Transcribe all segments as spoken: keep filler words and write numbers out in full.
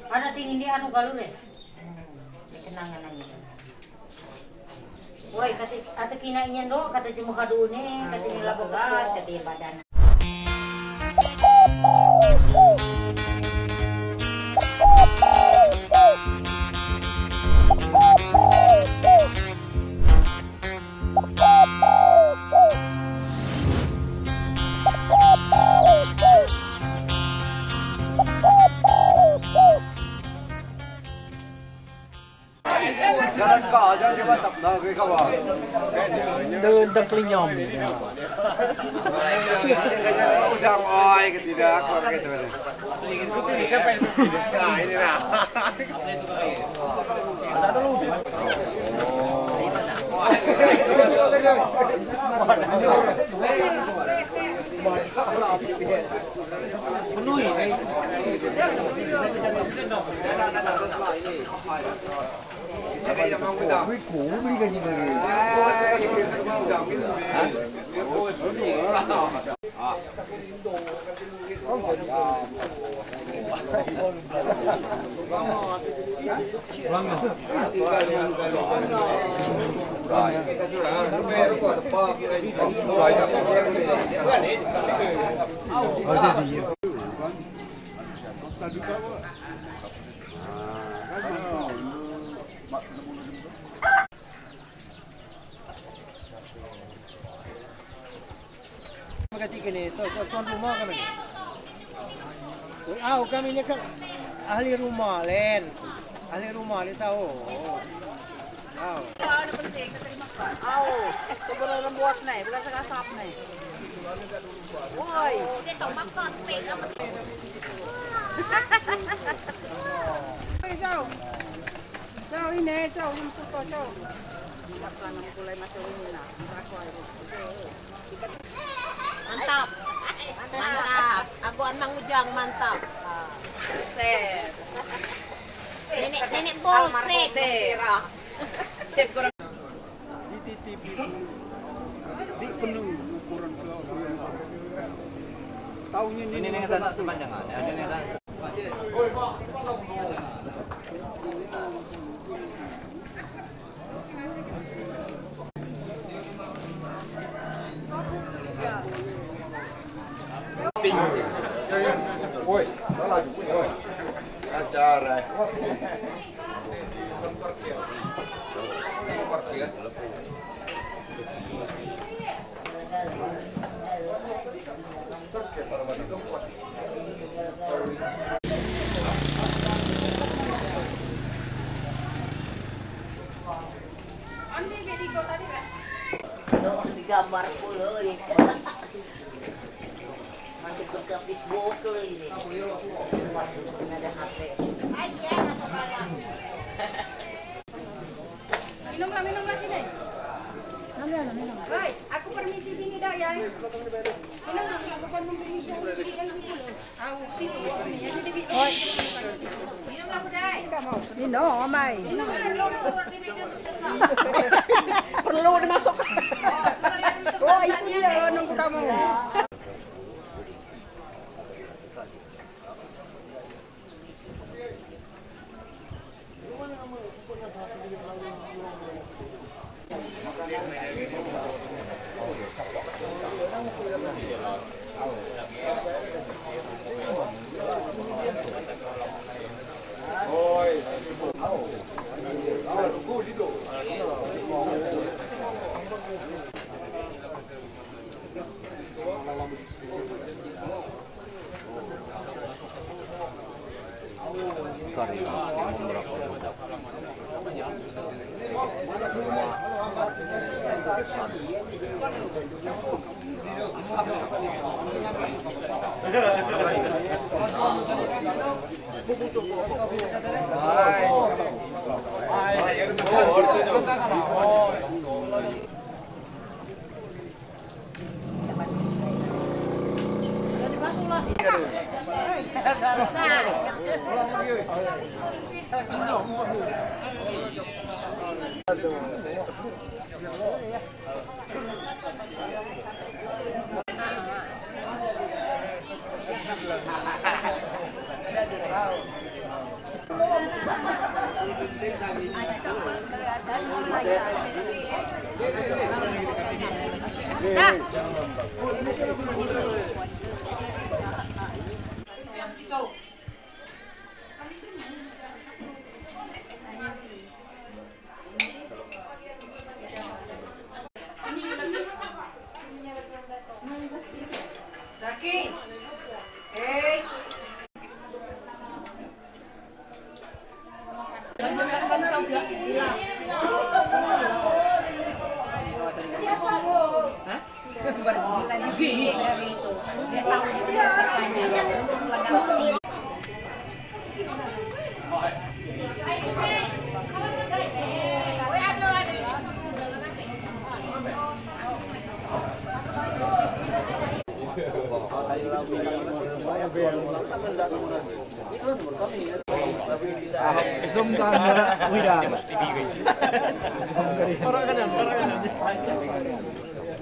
Ada tinggi di anu galu deh. Dia kenangan aja. Woi, kata, kata kina iyan do, kata cuma kadu ni, kata ni lagu keras, kata badan. Đơn độc lý nhôm. Ujang oi, ketidak, ketidak. Kami kata kini, tu, tu, tuan rumah kami ni. Oi, au, kami ni kan ahli rumah, Len. Ahli rumah ni tahu. Au. Au, tu baru orang buat ni, bukan sekasap ni. Woi. Hei, jauh. Jauh ini, jauh ini, jauh. Siapa nak mulai masuk ini nak? Berapa ini? Mantap. Mantap. Aguan Mang Ujang, mantap. Sip. Nenek, nenek bosek. Sip, kurang. Di T T P. Di penuh ukuran. Tahun ini. Ini, ini, sana sepanjang, ah. Ini, ini, sana. Digambar pula ni. Masih ke Facebook ini. Ada H P. Minumlah, minumlah sini. Minum, minum. Hei, aku permisi sini dah ya. Minumlah, bukan memberi minum. Au, sini, minumlah, budai. Minum, mai. Minum, minum. Perlu dimasukkan. Oh, itu dia, nunggu kamu.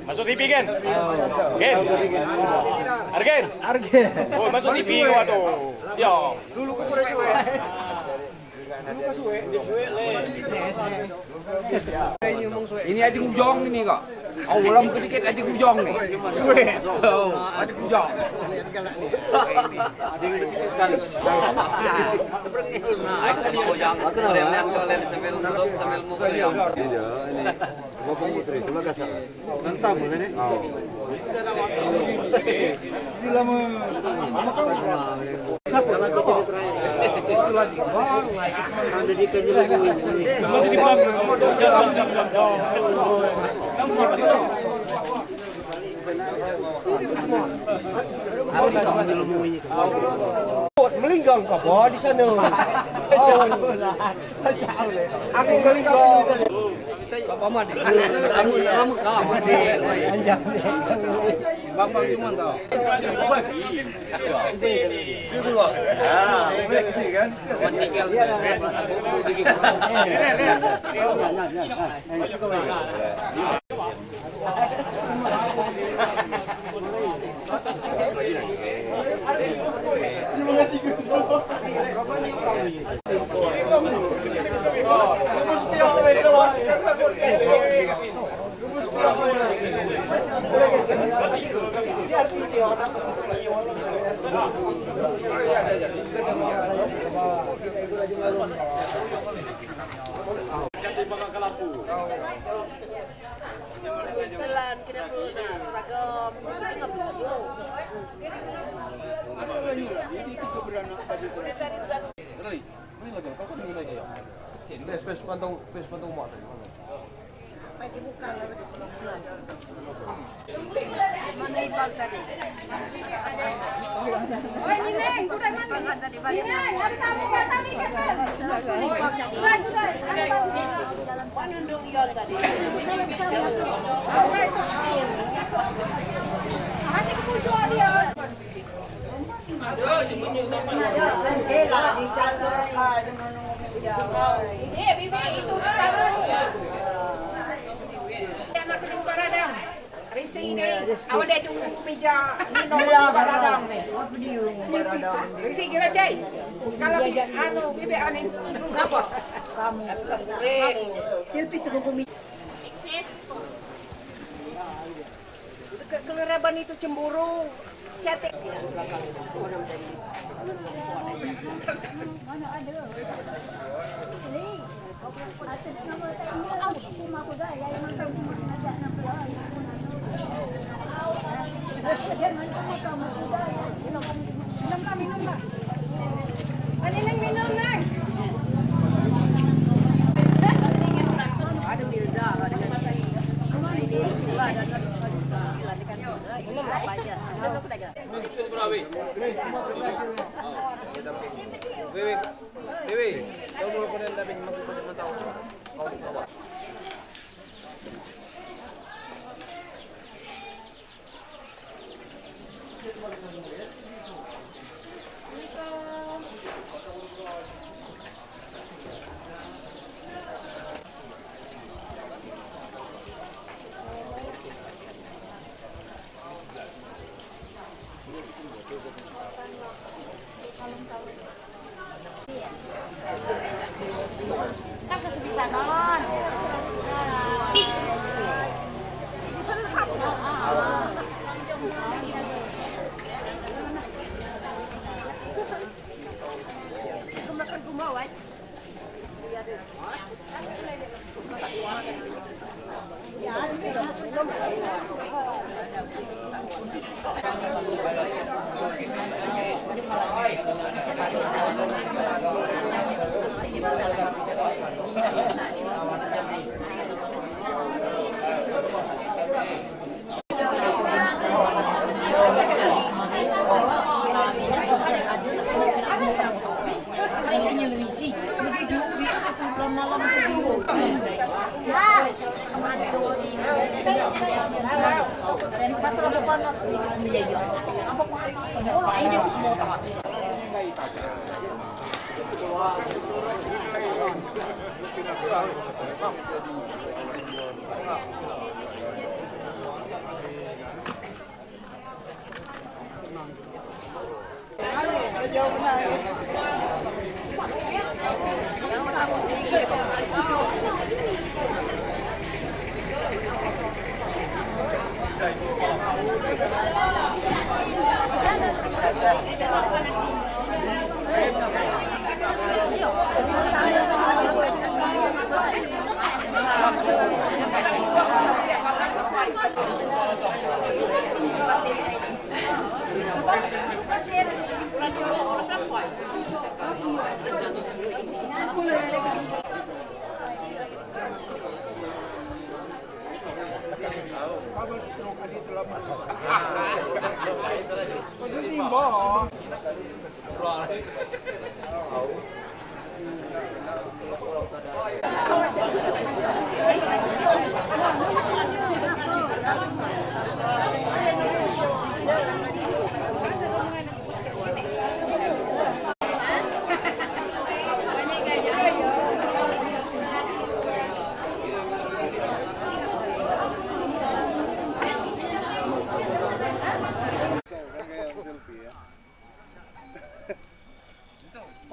Masuk T V kan? Gen. Argen. Argen. Oh, masuk T V kau tu. Ya. Ini adik bujang ini kak. Oh, ulang sedikit adik bujang ni. Oh, adik bujang. Adik kecil sekali. Adik bujang. Kalian lihat kau lihat sambil duduk sambil mukul ya. Iya, ini. Bapak Putri, keluarga sana. Nantang mana ni? Oh. Melinggang kau apa di sana? Aku melinggang. Bapak Made. Lama, lama kau Made. Bapak Iman tau. Setelan, kira pun, seragam. Ada lagi, ini tiga beranak tadi seragam. Pes, pes pantau, pes pantau mata. Mana ibal tadi? Oi, Nineng, kuda mana? Ibal tadi, ibal. Nineng, ada tamu, ada tamu ikan, kan? Ibal tadi. Ibal, ibal. Mana nundung ibal tadi? Masih ke pucuk dia. Risi ni, awak dia cuma meja ni, nomor baradang ni. Risi kira cai. Kalau bi-, anu, bibi anin, siapa? Kamu. Silpi tu kumi. Ke-, keleraban itu cemburu. Cantik. Minum, minum, Neng.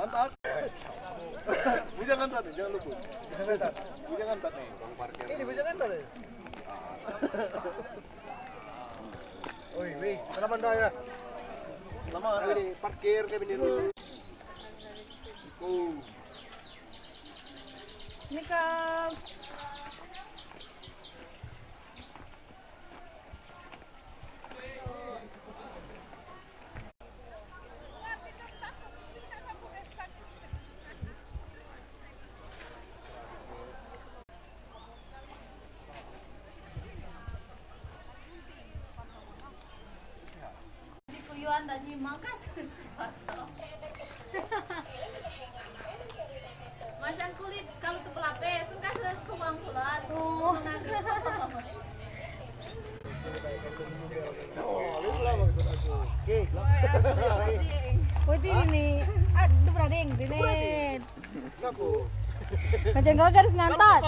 Mantap. Bujang Anton nih, jangan lupa. Bujang Anton nih. Ini Bujang Anton nih. Oi, weh, selamat dah ya. Selamat. Ini parkir ke bini. Oh. Ini kau. Di kuyuan dan nyimak kan. Macam kulit kalau tu pelapis, kan suang kulit. Oh. Putih ini. Aduh, berading, Dine. Macam kau garis ngantat.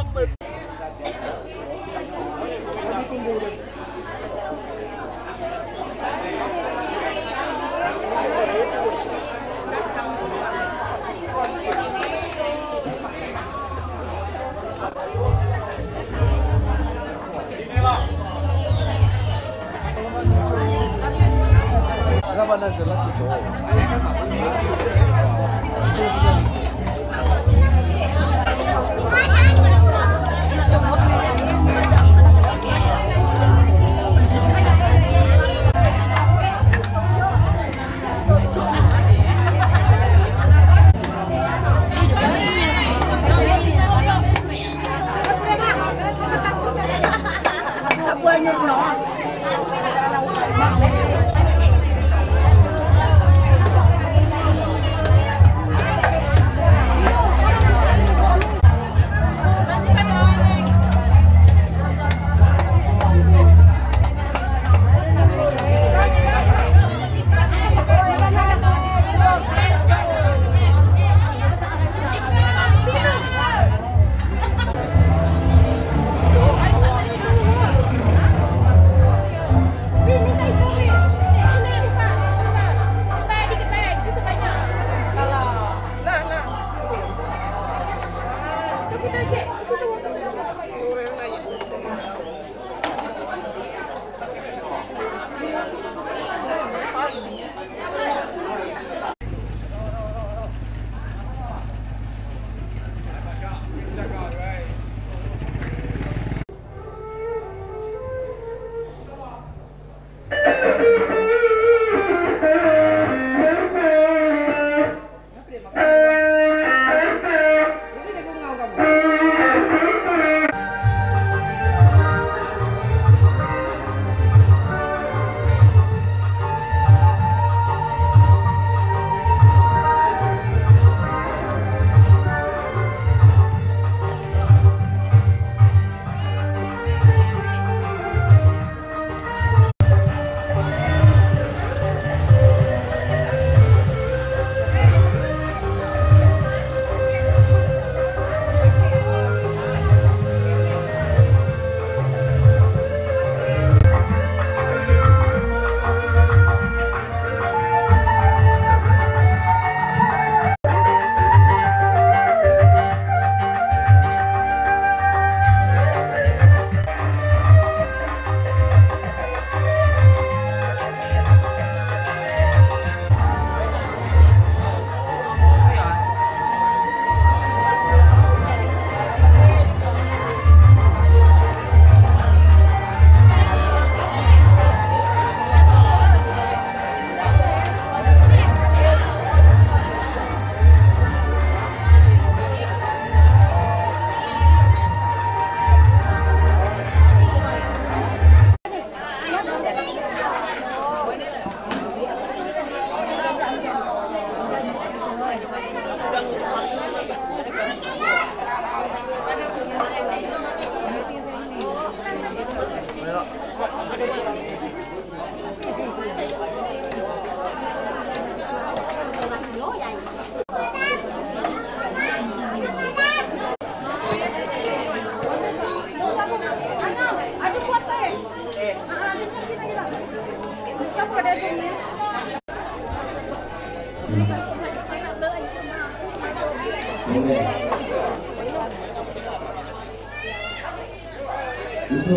Untuk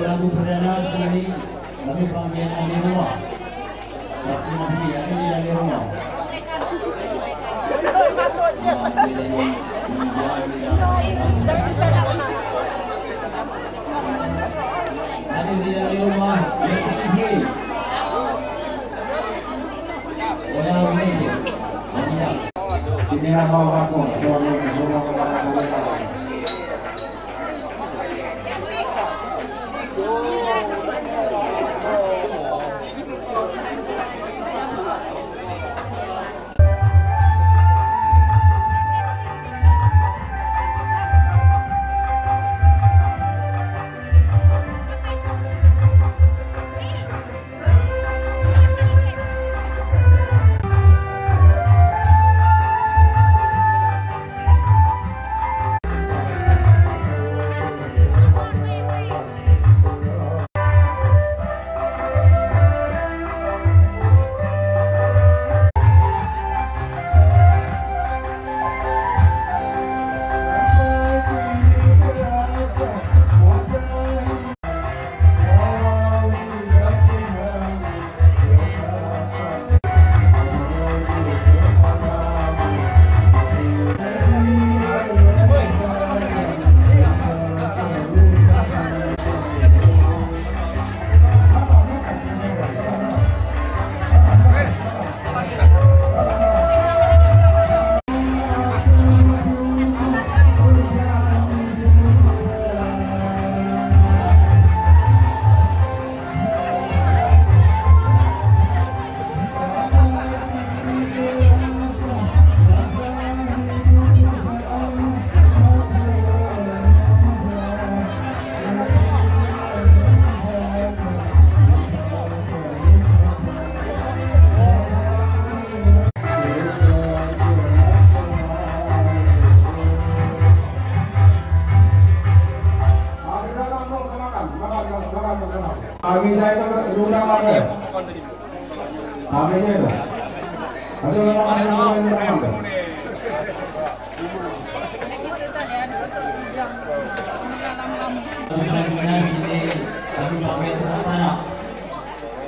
lagu perdana kali, kami panggil ahli rumah. Tapi nanti ahli, ahli rumah. Ahli rumah.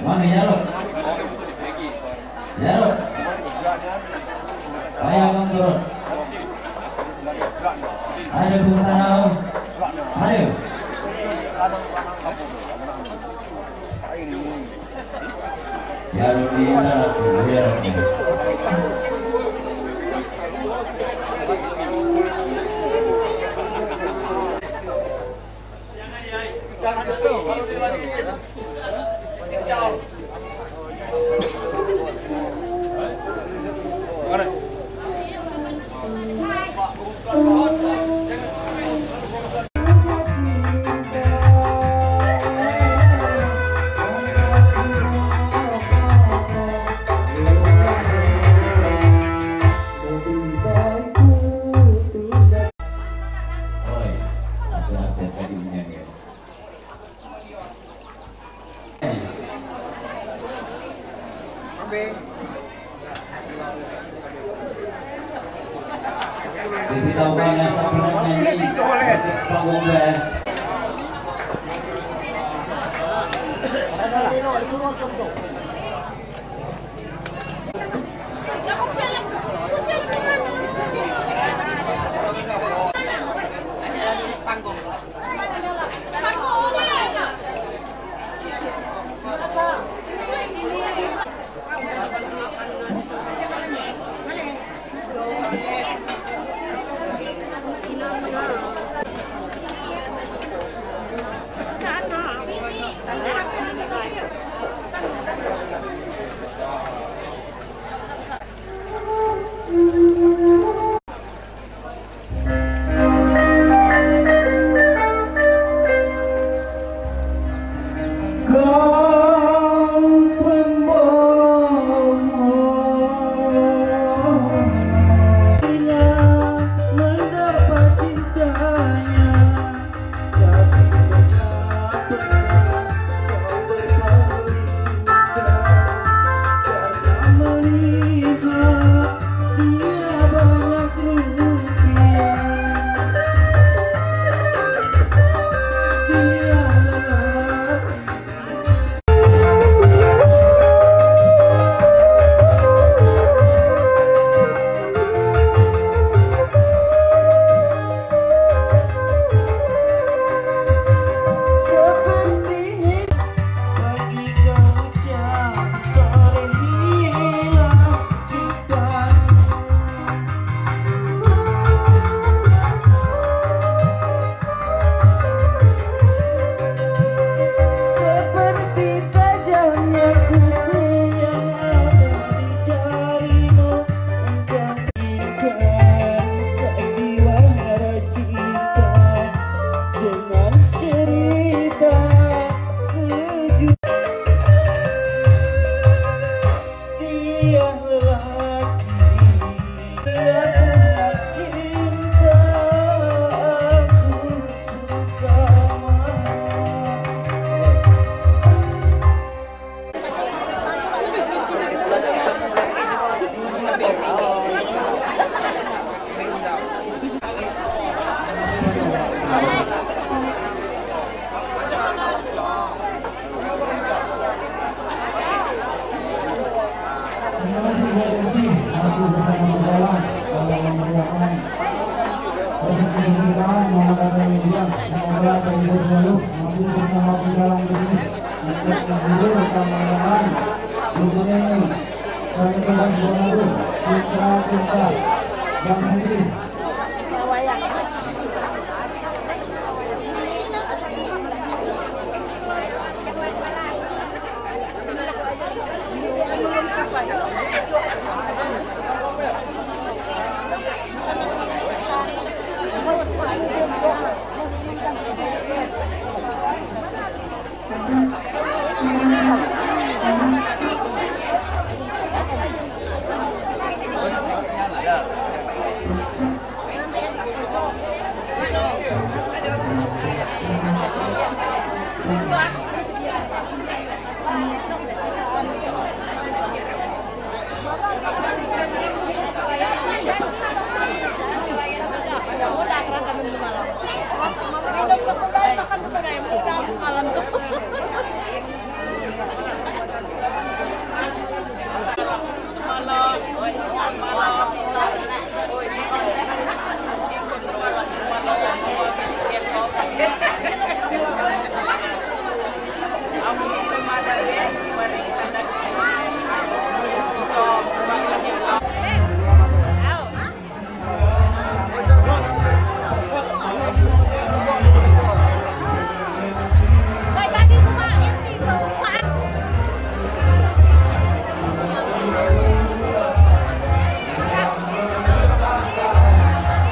Mana ya, Rod? Ya, Rod. Payah kamu turun. Ada pun tanah. Ada. Ya, Rod, ya, Rod. Semoga terhibur selalu, masih bersama Pecalang di sini. Untuk menghibur dan mengenang di sini, kami coba sebuah lagu, Cinta, Cinta, Bang Haji.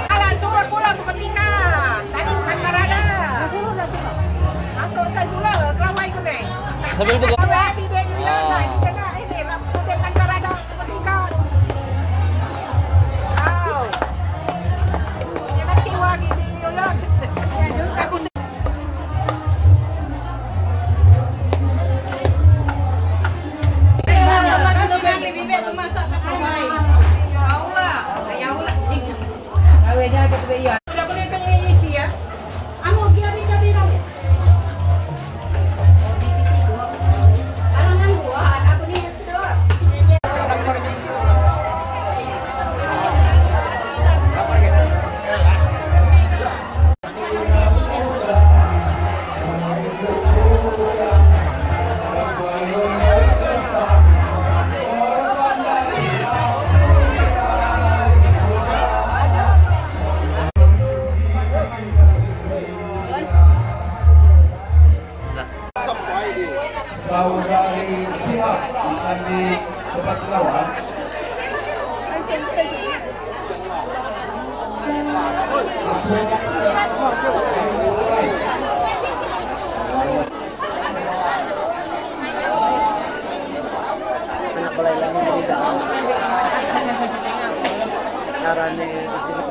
Alah, surut pula pukul tiga. Tadi bukan karada. Masuk saya pula, kelawai kuning. Sambil buka. Kelawai, tidak, tidak, tidak, ini, bukan karada. Saudari Sihab, bisa di tempat lawan. Anak belai lagi dari dalam. Caranya di sini.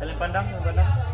Saling pandang, saling pandang.